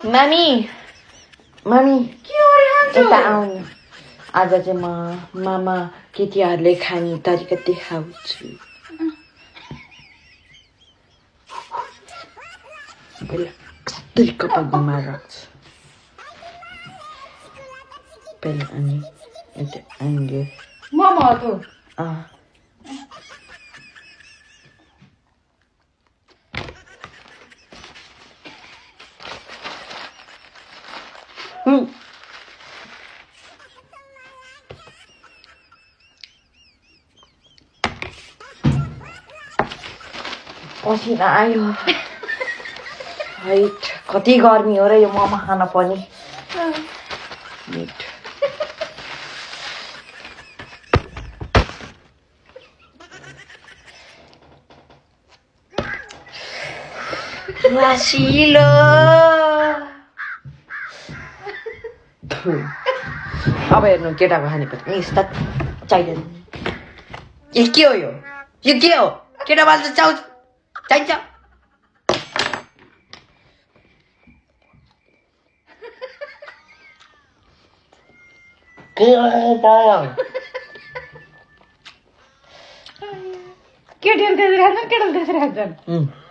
मामी मामी यता आउनु आज चाहिँ म मामा केटीहरूले खाने तरिका देखाउँछु पहिला कस्तरी कपालमा राख्छु पहिला अनि यता आइन्गे मामा हो तँ पसिना आयो हाइट कति गर्मी हो र यो मोमो खान पनि रसिलो अब हेर्नु केटाको खानेपछि यस्ता चाहिँदैन यो के हो यो के हो केटा बाल्छ चाहिन्छ केटीहरू त्यसरी खान्छन् केटाहरू त्यसरी खान्छन्